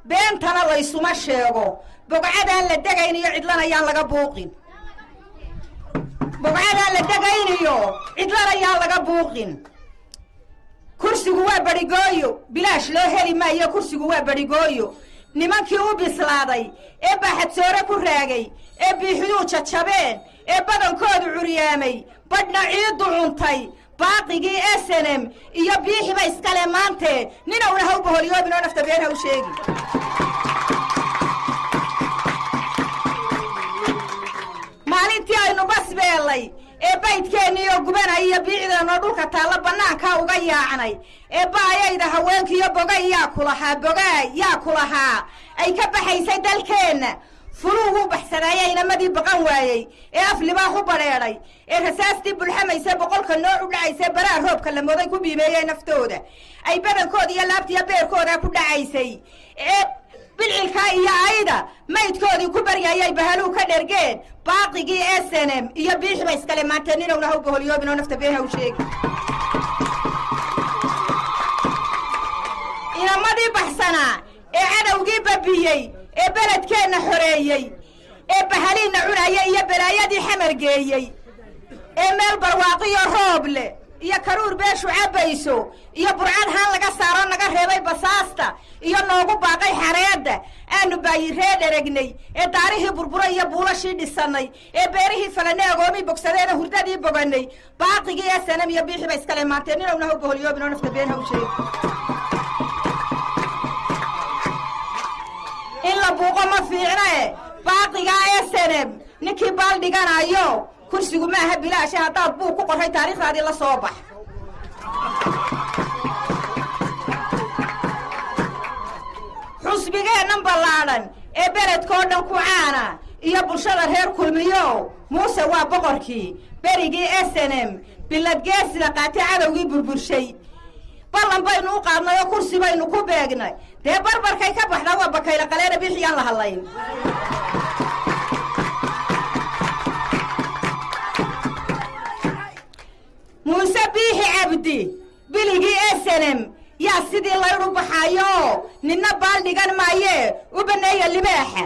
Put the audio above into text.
Beentana laysuma sheego. Bogcadaan la degayniyo cidlanayaan laga buuqin, bogcadaan la degayniyo cidlanayaan laga buuqin. Kursigu waa barigooyo, bilaash loo heli maayo. Kursigu waa barigooyo. Nimankii u bislaaday ee baaxadsoore ku raagay, ee biixiduu jajabeen, ee badankoodu curyaamay, badhna ciiddu cuntay, baaqigii SNM iyo Biixiba iskale maante. Ninowna ha u boholyoobin oo nafta been ha u sheegi. Maalintii aynu basbeellay ee baydkeenniioo gubanay iyo biicdeenoo dhulka taalla bannaankaa uga yaacnay, ee baayayda haweenkiiyo bogay yaa ku lahaa, bogaay yaa ku lahaa ay ka baxaysay dalkeenna, fuluuguu baxsanaayey inamadii baqan waayey ee af libaax u badheedhay, ee rasaastii bulxamaysay 100ka nooc u dhacaysay, baraa roobka la mooday ku biimeeyey naftooda, ay badankooda iyo laabtiiyo beerkooda ku dhacaysay, ee bilcilkaa iyo ayda maydkoodii ku baryayay bahaluu ka dhergeen, baaqigii SNM iyo Biixiba iskale maantee. Ninowna ha u boholyoobin oo nafta been ha u sheegi. Inamadii baxsanaa ee cadowgii babiyey, ee beledkeenna xoreeyey, ee bahaliinna cunaya iyo balaayadii xamar geeyey, ee meel barwaaqiyo roob leh iyo karuur beeshu cabbayso iyo burcad haan laga saaro naga reebay basaasta iyo noogu baaqay xareedda aanu baayiree dheragnay, ee daarihii burburay iyo buulashii dhisannay, ee beerihii falanay, agoomii bogsadeena hurdadii bogannay, baaqigii SNM iyo Biixiba iskale maantee. Ninowna ha u boholyoobin oo nafta been ha u sheegi. In la buuqo ma fiicnae, baaqigaa SNM ninkii baal dhiganayo, kursigu maaha bilaashe. Haddaad buug ku qorray taariikhdaadii la soo bax. Xusbigeennan ballaadhan ee beledkoo dhan ku caana iyo bulshada reer Kulmiyo, Muuse waa boqorkii berigii SNM biladgeesida qaatay, cadowgii burburshay. Ballan baynu u qaadnay oo kursi baynu ku beegnay. Dee barbarkay ka baxdaa waa bakayla qaleena, Biixiyaan la hadlayn. Muuse Biixi Cabdi biligii SNM yaa sidii laydhu baxaayo, ninna baal dhigan maayee, u baneeya libaaxa.